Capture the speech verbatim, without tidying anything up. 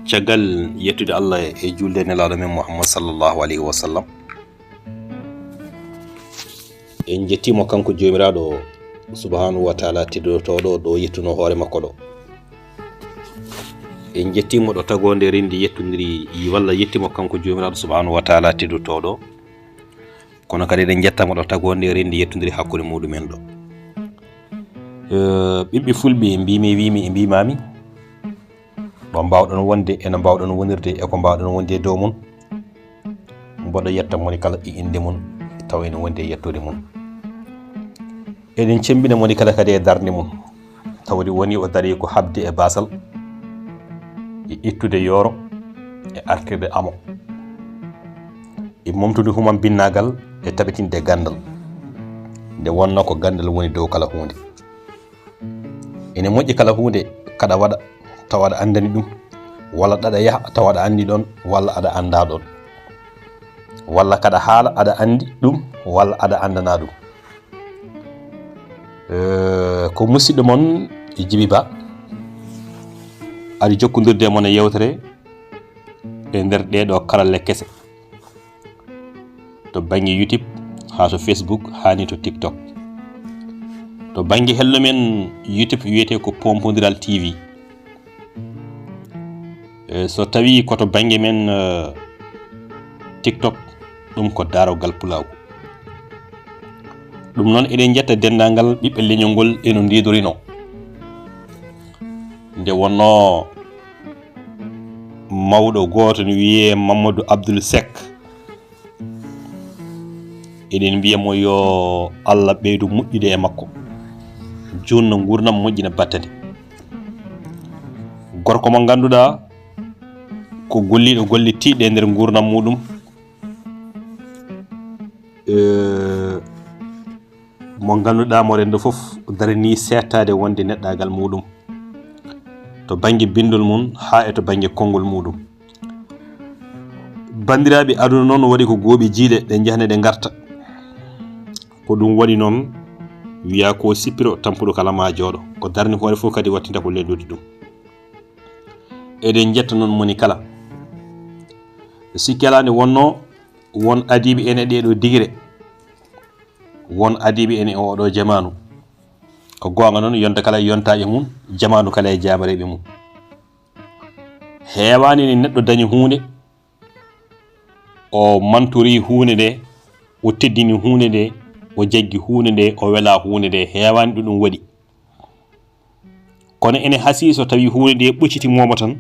Caggal yettude Allah e julde nelaaɗo men Muhammad sallallahu alayhi wa sallam, en njettiimo kanko Joomiraaɗo subhanahu wa taala teddotooɗo ɗo yettuno hoore makko ɗo. En njettiimo ɗo tagoonde renndi yettondiri, walla yettiimo kanko Joomiraaɗo subhanahu wa taala teddotooɗo, kono kadi eɗen njettamo ɗo tagoonde renndi yettondiri hakkunde muɗumen ɗo. Eh, ɓiɓɓe fulɓe, mbimi, wimi, e mbimami, ɗo mbawɗon wonde, eno mbawɗon wonirde e ko mbawɗon wonde e dow mum, mboɗo yetta moni kala e innde mum, tawa ene wondi e yettude mum. Eɗen cembina moni kala kadi e darnde mum, tawde woni o dari ko haɓde e basal, e ittude yooro, e artirde amo, e momtude humam binnagal, e taɓitinde ganndal. Nde wonno ko ganndal woni dow kala huunde. Ene moƴƴi kala huunde kaɗa waɗa tawa aɗa anndani ɗum, walla ɗaɗa yaha tawa aɗa anndi ɗon, walla aɗa annda ɗon, walla kaɗa haala aɗa anndi ɗum, walla aɗa anndana ɗum. Eh, ko musidɗo mon Jibi Ba, ari jokkondirde e mon e yewtere e nder ɗeɗo karalle kese. To bannge YouTube, haa to Facebook, haa ni to TikTok. To bannge hello men YouTube wiyetee ko Pompondiral T V. Eh, so tawii ko to bannge men, eh, TikTok, ɗum ko Darogal Pulaagu. Ɗum noon eɗen njetta denndaangal ɓiɓɓe leñol ngol e no ndiidorino. Nde wonnoo mawɗo gooto no wiyee Mamadou Abdoul Seck, eɗen mbiya mo yo Allah ɓeydu moƴƴude e makko, juutna nguurndam, moƴƴina battane. Gorko mo ngannduɗaa ko golliiɗo golle tiiɗɗe e nder nguurndam muɗum, eh, mo ngannduɗaa mo renndo fof daranii seettaade wonde neɗɗaagal muɗum, to bannge binndol mum haa e to bannge konngol muɗum. Banndiraaɓe, aduna noon waɗi ko gooɓi jiiɗe, ɗe njahne ɗe ngarta. Ko ɗum waɗi noon wiyaa ko sippiro tampuɗo kala ma jooɗo. Ko darni hoore fof kadi wattinta ko lelnude ɗum. Eɗen njetta noon moni kala. Sikki alaa nde wonnoo won adiiɓe en e ɗeɗo digre, won adiiɓe en e oɗo jamaanu. Ko goonga noon, yonta kala e yontaaɓe mum, jamaanu kala e jaamareeɓe mum. Heewaani ni neɗɗo dañi huunde, o mantori huunde nde, o teddini huunde nde, o jaggi huunde nde, o wela huunde nde, heewaani ɗo ɗum waɗi. Kono ene hasii so tawii huunde nde ɓoccitimooma tan,